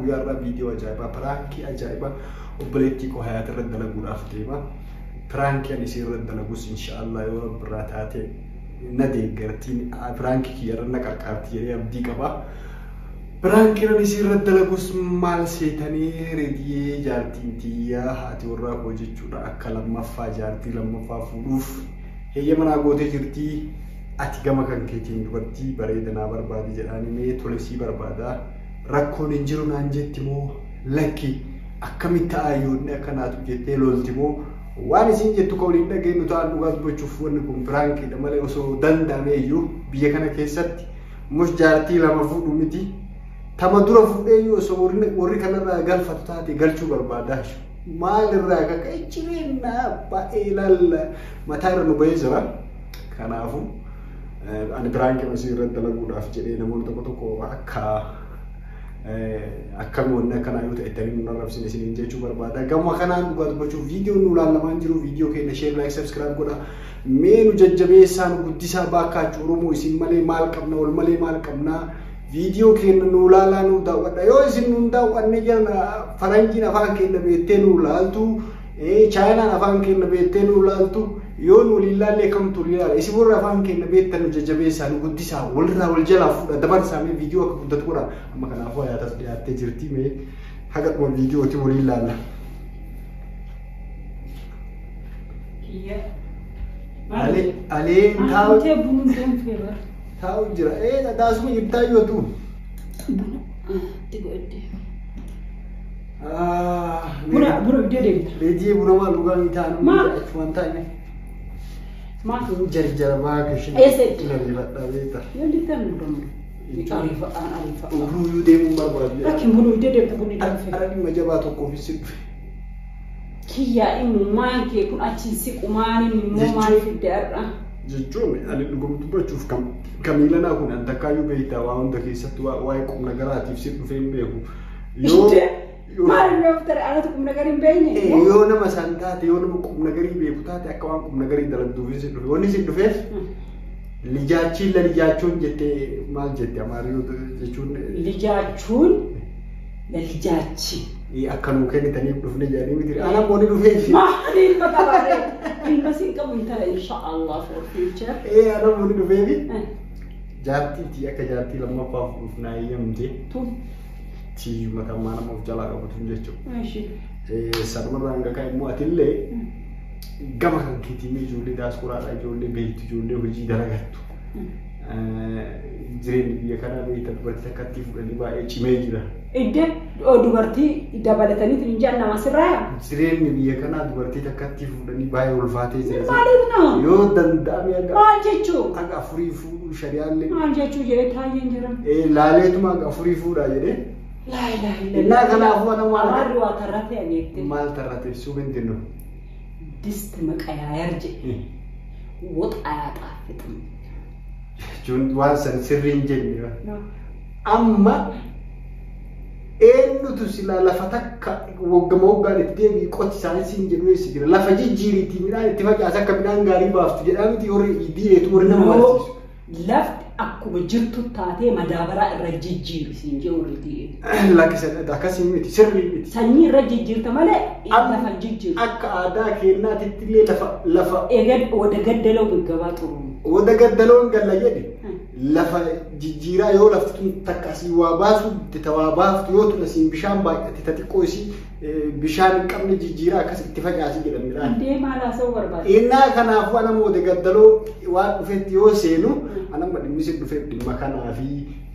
Guyyaa irraa viidiyoo ajaa'ibaa, piraankii ajaa'ibaa obboleettii koo Hayaat irra dalaguudhaaf deema. Piraankii ani isii irra dalagus inshaallah yoo Rabbi irraa taate na deeggartiin, piraankii kiyya irra na qarqaarti jedhee abdii qaba. Piraankii ani isii irra dalagus maal seetanii? Reediyee jaartiin tiyyaa, haati warraa koo jechuudha, akka lammaffaa jaartii lammaffaa fuudhuuf heeyyama naa gootee jirtii. Ati gama kan keetiin dubartii bareeda naa barbaadi jedhaani, mee tole sii barbaada, rakkoon hin jiru naan jetti moo lakki akkamitti ayyoonni akkanaatu jettee lolti moo waan isin jettu ka waliin dhageenyu ta'an. Dhugaa dubbachuuf wanni kun piraankiidha malee osoo danda'ame iyyuu biyya kana keessatti mus jaartii lama fuudhu miti, tama dura fuudhee iyyuu osoo warri kanarraa galfatu taate galchuu barbaada. Maal irraa akka ka'e jireenya baay'ee ilaalla mataa irra nu bahee jira. Kanaafuu ani piraankii masii irratti dalaguudhaaf jedhee namoonni tokko tokko akka akkam wanni akkanaa yoo ta'e ittanii nu arrabsine isiniin jechuu barbaada. Gama kanaan dhugaa dubbachuuf viidiyoon nu ilaalamaa jiru. Viidiyoo keenya share, like, subscribe godha. Mee nu jajjabeessaa, nu guddisaa baakkaachuu. Oromoo isin malee maal qabna? Wal malee maal qabna? Viidiyoo keenya nu ilaalaa, nu daawwadha. Yoo isin nu daawwanne jiran, faranjiin afaan keenya beektee nu ilaaltu, Chaayinaan afaan keenya beektee nu ilaaltu, yoo nu waliin ilaallee kamtu waliin ilaala? Isin warra afaan keenya beektan nu jajjabeessaa, nu guddisaa, walirraa wal jalaa fuudha dabarsaa, mee viidiyoo akka guddatu godha. Amma kanaafuu Hayaatas dhiyaattee jirti, mee haga dhuma viidiyooti waliin ilaalla. Kiyya. Aleen taa'u Maal bunni danfee bara. taa'u jira. Daasuma jirtaa yootu. Buna itti godhadhe. Buna buna iddoo deemta. Reejii buna maal dhugaa ni ta'an? Maal? Achumaan taa'ime. Maal? Jarjara baaka ishee. Eessa itti? Nariifadhaa beekta. Yoo dittan dhugamu. Ariifadhaan ariifadhaan. Uruyyuu deemuun barbaadu. Lakki, buna iddoo deemta, bunni danfee. Ara dhimma jabaa tokkoof si dhufe. Kiyyaa, imimmaan kee kun achiin siqu maaliin immoo maal fidde har'a? Jechuun ani dhugum dubbachuuf kamiilanaa kun an takkaayyuu beektaa waa hunda keessatti waa'ee qubna garaatiif si dhufee hin beeku. Iddee maal inni of tare alatu qubna gari hin beekne? Yoo nama san taate, yoo nama qubna garii beeku taate, akka waan qubna garii dalagduuf si dhufe. Wanni si dhufeef lijaachiin la lijaachuun jettee maal jette Amaariyyoo jechuun? Lijaachuun la lijaachi. Akka nuu kennitaniif dhufne jedhanii miti. Ana immoo ni dhufeef. Maali ilma qabaate? Ilma siin qabu intala insha Allah for future. Ana immoo ni dhufeefi. Jaartiitii akka jaartii lammaffaa fuudhuuf naa eeyyamte. Tun. Tiyyuma kan maa nama of jalaa qabatu jechuudha. Ishi. Sanumarraa hanga ka'e immoo atillee gama kan keetiin ijoollee daasporaadhaa, ijoollee beektu, ijoollee hojii dalagattu. Jireenyi biyya kanaa beekta dubartii takkatti fuudhanii baay'ee cimee jira. Iddee dubartii dabalataniitu hin jaan nama sirraa. Jireenyi biyya kanaa dubartii takkatti fuudhanii baay'ee ulfaatee jira. Maaliif naa? Yoo danda'ame haga Maal jechuu? haga afurii fuudhuu shari'aallee. Maal jechuu jedhee taayyeen jiran. Laaleetuma haga afurii fuudhaa jedhee. Laa ilaaha illallah. Innaa kanaafuu ana maal Amaarri waa tarratee ageette. Maal tarrate ibsuu mindinnu? ድስት መቀያየር jedhe ወጥ አያጣፍጥም። Jechuun waan san sirrii hin jenne. Amma eenyutu silaa lafa takka waggama waggaan itti deebi'i qoti saayinsiin jedhu eessa jira? Lafa jijjiiriitii midhaan itti facaase akka midhaan gaarii baaftu jedhaa miti warri diireetu warri nama barsiisu. Lafti akkuma jirtu taatee madaabaraa irra jijjiiri siin jee warri di'ee. Lakkisa, akkasii miti, sirrii miti. Sanyii irra jijjiirta malee lafa hin jijjiirtu. Akka aadaa keenyaatitti illee lafa Egaa ወደ ገደለው ብገባ ጥሩ ነው። ወደ gaddaloon galla jedhe lafa jijjiiraa, yoo lafti tun takka asii waa baasu ta waa baaftu, yoo tun asiin bishaan baay'ate ta xiqqoo isii bishaan hin qabne jijjiiraa akkas itti facaasi jedhan midhaan. እንዴ ማላሰው barbaade. Innaa kanaafuu ana wode gaddaloo waan dhufetti yoo seenu, anamma dhimmi si dhufeef dhimma kanaa fi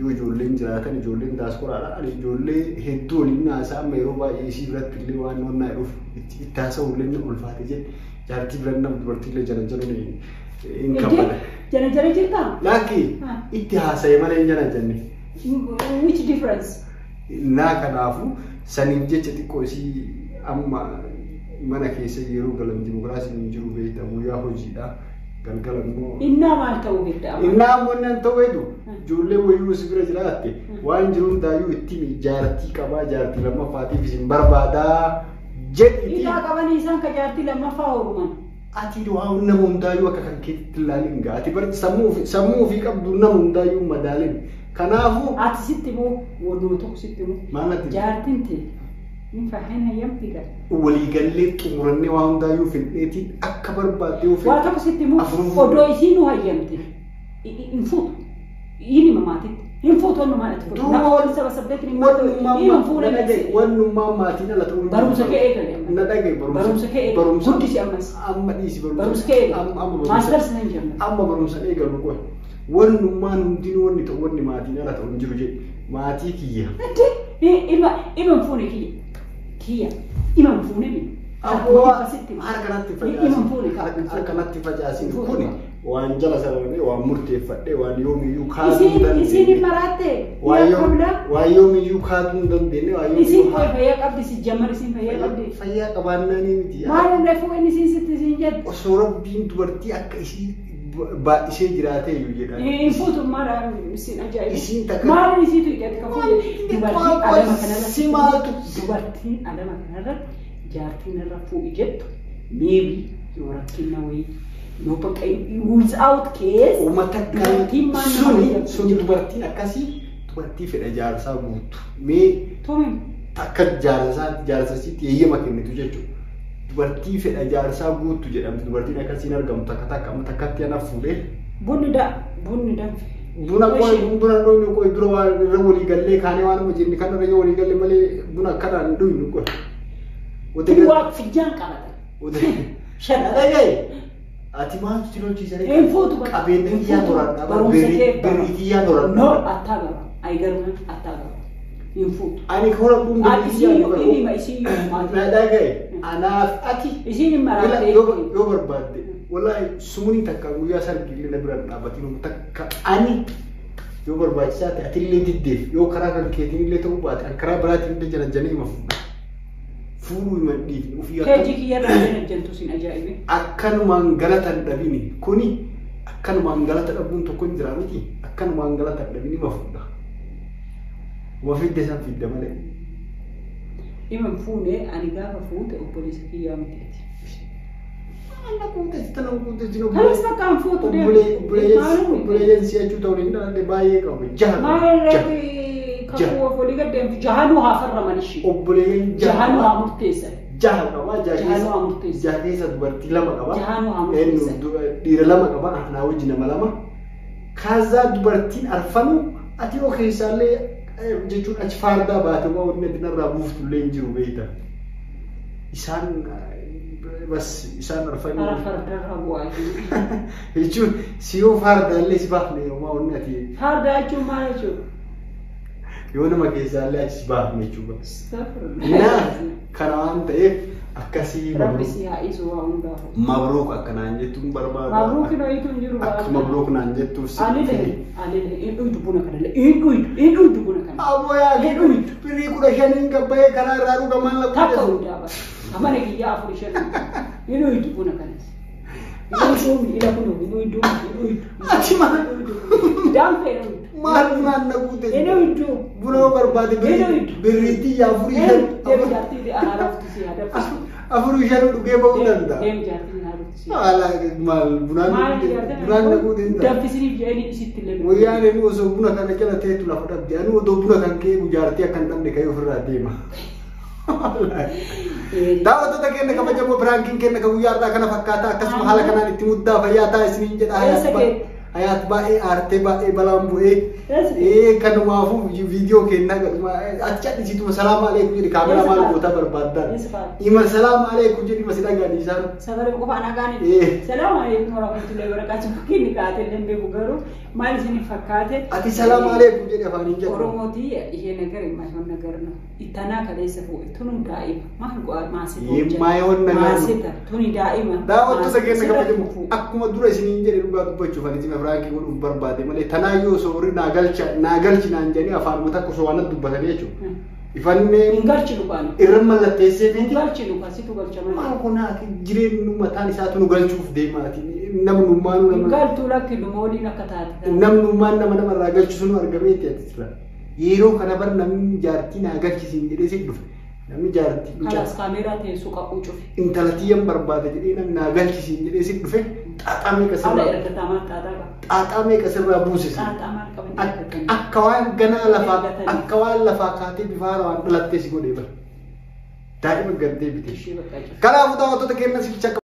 yoo ijoolleen jiraatan, ijoolleen daasporaadha. Ani ijoollee hedduu waliin haasaa, amma yeroo baay'ee isii biratti illee waan onnaa dhufu itti haasa'u illee ni ulfaate jedhe, jaartii biran nama dubartii illee jala jaluun hin kabbada. Jala jala jirtaa? Lakki, itti haasa'e malee hin jala jenne. Which difference? Innaa kanaafuu saniif jecha xiqqoo isii amma mana keessa yeroo galan dimokiraasiin hin jiru beekta, guyyaa hojiidha. Galgala immoo. Innaa maal ta'uu fedha? Innaa ammoo inni ta'u hedu ijoollee wayii si bira jiraatte waan jiru hundaayyuu itti jaartii qabaa, jaartii lammaffaatiif isin barbaadaa jedhiti. Ilaa qabanii isaan ka jaartii lammaffaa horuman. Ati waan nama hundaayyuu akka kan keetti ilaalin gaa. Ati bar sammuu ofii qabdu nama hundaayyuu madaalin. Kanaafuu Ati sitti moo wannuma tokko sitti moo maal natti jaartiin ta'e hin fahin hayyamti gara. Waliigallee xumurannee waan hundaayyuu fedheetiin akka barbaaddee of Waa tokko sitti moo Afur. Odoo isiin nu hayyamte hin fuutu. Inni mamaatitti hin fuutu wannu maal ati fuutu. Duuba Nama waliin saba sabbeetti hin hin fuune beeksise. Wannummaan maatiin ala ta'uu hin Barumsa jiru. kee eegali amma. Na dhagaye. Barumsa kee eegali. Guddisi ammas. Amma dhiisi barumsa. Barumsa kee eegali. Amma barumsa. Maastarsi hin jenna. Amma barumsa eegalu qoy. Wannummaan hundinuu wanni ta'u wanni maatiin ala ta'u hin jiru jedhe. Maatii kiyya. Ima ima hin fuune kiyya. Kiyya. Ima hin fuune mi. Abboo Sitti hima. harka natti Ima hin fuune facaasin. kaa. Harka natti facaasin kuni waan jala sararame, waan murteeffadhe, waan yoomiyyuu kaasuu hin Isiin isiin hin dandeenye. maraatte. Waan Yaa qabda. Waan yoomiyyuu kaasuu hin dandeenye. Waan Isiin yoomiyyuu koo fayyaa qabdi si jammar isiin fayyaa qabdi. Fayyaa qabaannaanii miti. Maal irra fuudheen isiin sitti isiin jettu. Osoo Rabbiin dubartii akka isii baay'isee jiraatee iyyuu jedhan. Hin fuutu maal isiin ajaa'iba. Isiin takka- Maal isiitu hidhate kan fuudhe dubartiin alama kanarratti. Si maaltu Dubartiin alama kanarratti jaartiin irra fuudhi jettu maybe yoo rakkina wayii yoo bakka without case. Uummata Dubartiin maal nama suni fayyaddu? Suni dubartiin akkasii dubartii fedha jaarsaa guutu. Mee Tumi. akka jaarsaa jaarsasiitti eeyyama kennitu jechuudha. Dubartii fedha jaarsaa guutu jedhamti dubartiin akkasiin argamu takka takka amma takkatti ana fuudhee. Bunni da bunni danfe. Buna qoy buna dhuynu qoy dura waan irra walii gallee kaanee waan nama jenne kan irra yoo walii galle malee buna akkanaan hin dhuynu qoy. Kun waa fijjaan qabatan. Shan. Dhagaye. Ati maaltu si lolchiisanii? Hin fuutu bara. Qabeenya Hin kiyyaa fuutu. toradha. Barumsa kee bara. Birrii kiyyaa toradha. No attaa gaba. Ayi garuu attaa gaba. Hin fuutu. Ani horadhuun Ati birrii kiyyaa isiin toradha. inni isiin Na dhagaye. Anaaf ati. Isiin hin maraatte. Yoo barbaadde wallahi sumuni takka guyyaa sargillee na biraan dhaabbatiin takka ani yoo barbaachisaa ta'e atillee diddeef yoo karaa kan keetiin illee ta'uu baate an karaa biraatiin illee janajjanee hima fuudha. Fuudhuu hima hin dhiifne ofii akka Keejii kiyya irra janajjantu sin ajaa'ibe. Akkanumaan galata hin dhabini kuni akkanumaan galata dhabuun tokko hin jira miti akkanumaan galata hin dhabini hima fuudha. Wa fidde san fidde malee. Ima hin fuune ani gaafa fuute obboleessa kiyyaa miteeti. Maal na guute tana guute jiru. Kanas bakka hin fuutu deemu. Obboleeyyan si'achuu ta'uu hin dandeenye baay'ee qabu. Jaha. Maal irratti kakuu of olii gad deemtu jahanuu haa farraman ishee. Obboleeyyan Jahanuu haa murteessan. Jaha qaba. Jahanuu haa murteessan. Jaha keessa dubartii lama qaba. Jahanuu haa murteessan. Dhiira lama qaba. Anaa wajji nama lama. Kaazaa dubartiin arfanuu ati yoo keessaallee jechuun achi faardaa baate waa wanni ati narraa buuftullee hin jiru beekta. Isaan bas isaan arfanii. Hara fardarraa bu'aa jiru. Jechuun si yoo faardaallee si baafne yoomaa wanni ati Farda jechuun maal jechuudha? Yoo nama keessaallee achi si baafne jechuudha. Astagfirullah. Na kana waan ta'eef akkasii Rabbi si haa isu waa hundaafuu. Mabruuk akkanaan jettuun barbaada. Mabruuk wayitu hin jiru. Akka mabruuk naan jettuuf si. Anillee anillee hin dhuydu buna kanallee hin dhuydu hin dhuydu buna kana. Aboo yaa birrii 15n gabbayee karaa irraa dhuga maal Takka lakkoofsa. hundaa bara. Amana kiyyaa afur shan hin dhuydu buna kanas. Hin dhuydu ila kun hin dhuydu hin dhuydu. Ati maal Danfee hin dhuydu. Maal bunaan na guute? Hin dhuydu. Buna yoo barbaade Hin dhuydu. birriitti yaa afurii shan Deemi jaartii haaroftu si haa danfisu. afurii shan dhugee ba'uu danda'a. Deemi jaartii haaroftu si. Maal maal bunaan na Maal guute jaartii bunaan na guute hin ta'a. Danfisiniif jedhanii isitti illee. Wayyaan inni osoo buna kana jala teetu lafa dhabde ani odoo buna kan kee jaartii akka hin dhabne ka'ee ofirraa deema. Daawwattoota keenya kabajamoo piraankiin keenya kan guyyaa har'aa kana fakkaata akkasuma haala kanaan itti muddaa fayyaa ta'a isiniin jedha. Eessa keetti? Hayaat baay'ee aartee baay'ee balaan bu'ee Eessa kanumaafuu viidiyoo kennaa gadhuma achi adhisiituma salaam aleekum jedhi kaameraa maal gootaa barbaaddan. Eessa fa'a? Ima salaam aleekum jedhi ima si dhagaanii isaan. Safari qofa nagaan. Salaamu alaikum warahmatullahi wabarakatuh. Fakkiin kaate illee beeku garuu maal isin fakkaate? Ati salaam aleekum jedhi afaan hin jedhu. Oromooti ይሄ ነገር የማይሆን ነገር ነው። ኢተና ከሌሰ ቱኑ ዳኢማ ማን ጓ ማሴ የማይሆን ነገር ነው። ማሴታ ቱኒ ዳኢማ Daawwattoota keenya kabajamoo akkuma dura isiniin jedhe dhugaa dubbachuuf ani isin firaankii godhuuf barbaade malee tanaayyuu osoo warri naa galcha naa galchi naan jedhanii afaanuma takka osoo waan dubbatanii jechuudha. Ifannee Hingalchinu kaanu irra mallatteessee miti. hingalchinu kasitu galchama Maal kun jireenyu mataan isaatu nu galchuuf deemaati. Namnummaan nama hingaltu lakki lumooliin akka taate namnummaan nama namarraa galchu sunu argameeti ati sila. Yeroo kana bar namni jaartii naa galchisiin jedhee si dhufe. Namni jaartii Kalaas kaameeraa teessoo qabuu cufe intala tiyyan barbaada jedhee namni naa galchisiin jedhee si dhufe. Xaaxaa meeqa Ala sirraa ergataa maal xaaxaa qaba? Xaaxaa meeqa sirraa buusise. Xaaxaa maal qaban ergatanii? Akka waan ganaa lafaa Ergatanii. Akka waan lafaa kaatee bifa haaraan dhalattee si godhee bara. Daa'ima gad deebite. Ishee bakka cufa. Kanaafuu daawwattoota keenya sificha akka